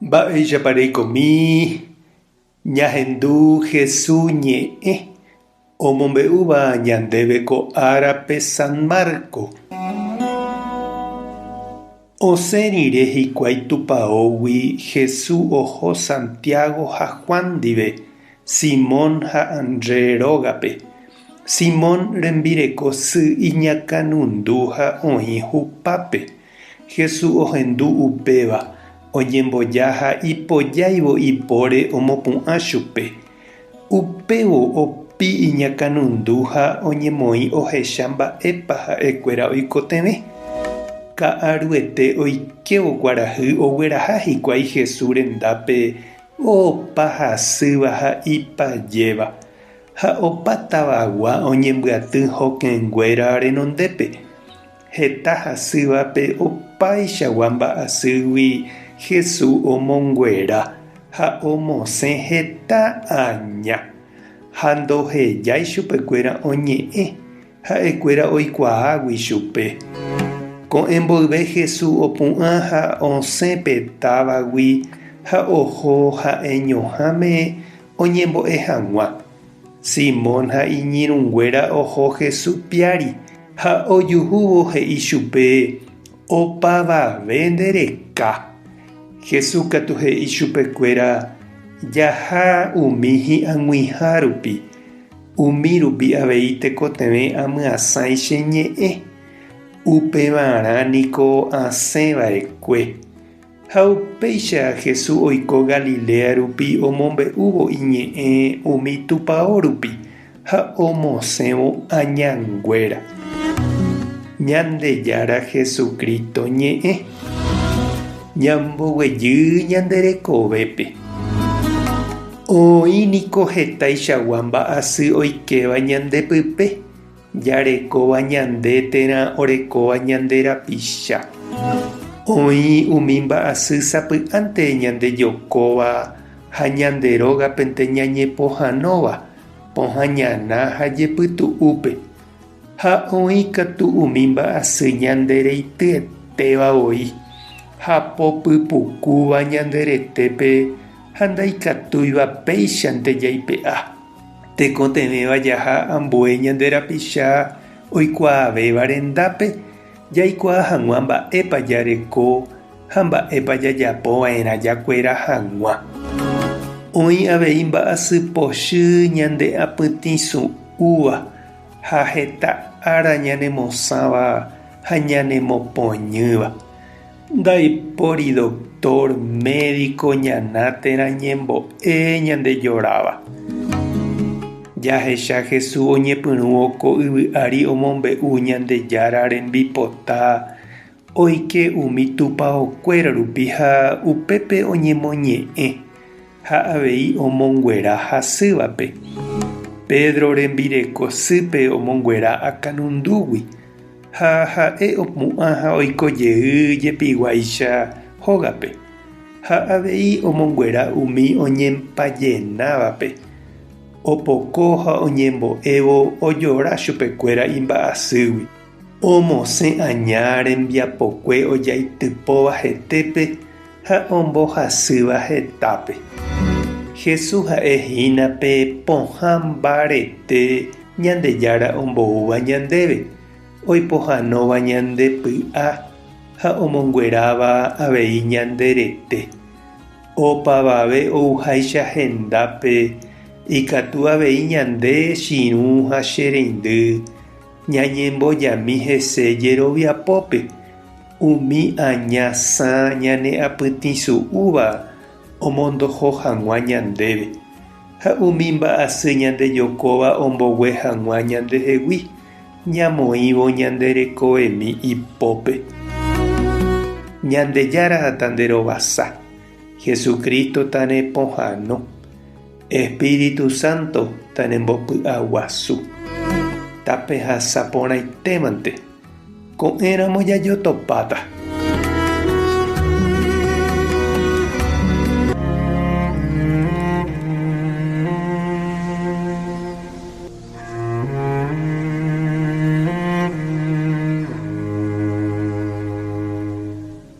Mba'éichapa reikomi ñahendu Hesu ñe'ẽ omombe'úva ñandéve ko árape San Marco. Osẽ rire hikuái tupaógui Hesu oho Santiago ha Juan ndive Simón ha Andrés rógape. Simón rembireko sy iñakãnundu ha oĩ hupápe. Jesús ohendu upéva, oñemboja ha ipojáivo ipóre omopu'ã chupe. Upévo opi iñakãnundu ha oñemoĩ ohecha mba'épa ha'ekuéra oikotevẽ. Ka'aruete oikévo kuarahy ogueraha hikuái Jesús rendápe opa hasýva ha ipajéva. Ha opa tavagua oñembyaty hokẽnguéra renondépe. Heta hasývape opaichagua mba'asýgui Jesús omonguera ha omosẽ heta aña. Ha ndohejái chupekuéra oñe'ẽ, ha'ekuéra oikuaágui chupe. Ko'ẽ mboyve Jesús opu'ã ha osẽ pe távagui ha oho ha'eñoháme oñembo'e hag̃ua. Simón ha iñirũnguéra oho Jesús piári ha ojuhúvo he'i chupe, Opavave nde reka. Jesús katu he'i chupekuéra, Jaha umi hi'ag̃uiha rupi, umi rupi avei tekotevẽ amyasãi che ñe'ẽ. Upevarã niko asẽ va'ekue. Ha upéicha Jesús oiko Galilea rupi omombe'úvo iñe'ẽ umi tupao rupi ha omosẽvo añanguéra. Ñandejára Jesucristo ñe'ẽ. Ñamboguejy ñande rekovépe. Oĩ niko hetaichagua mba'asy oikéva ñande pype. Jarekóva ñande térã orekóva ñande rapicha. Oĩ umi mba'asy sapy'ánte ñandejokóva ha ñande rógapente ñañepohãnóva, pohã ñana ha jepytu'úpe. Ha oĩ katu umi mba'asy ñande reityetéva voi, hapo pypukúva ñande retépe ha ndaikatúiva péichante jaipe'a. Tekotevẽva jaha ambue ñande rapicha oikuaavéva rendápe jaikuaa hag̃ua mba'épa jareko ha mba'épa jajapo va'erã jakuera hag̃ua. Oĩ avei mba'asy pochy ñande apytĩsu'úva ha heta ára ñanemosãva ha ñanemopoñýva. Ndaipóri doktór, médiko, ñana térã ñembo'e ñandejoráva. Jahecha Jesús oñepyrũvo ko yvy ári omombe'u Ñandejára rembipota oike umi tupaokuéra rupi ha upépe oñemoñe'ẽ ha avei omonguera hasývape. Pedro rembireko sýpe omonguera akãnundúgui. Ha ha'e opu'ã ha oiko jey jepiguáicha hógape, ha avei omonguera umi oñempajenávape, opoko ha oñembo'évo ojora chupekuéra imba'asýgui. Omosẽ aña rembiapokue ojaitypóva hetépe ha ombohasýva hetápe. Jesús ha'e hína pe pohã mbarete Ñandejára omboúva ñandéve, oipohãnóva ñande py'a ha omongueráva avei ñande rete. Opavave ouháicha hendápe ikatu avei ñande chirũ ha che reindy ñañembojami hese jeroviapópe, umi aña sã ñane apytĩsu'úva omondoho hag̃ua ñandéve, ha umi mba'asy ñandejokóva ombogue hag̃ua ñandehegui, ñamoĩvo ñande rekovemi ipópe. Ñandejára tanderovasa, Jesucristo tanepohãno, Espíritu Santo tanembopy'aguasu. Tapehasa porãitémante, ko'ẽramo jajotopáta.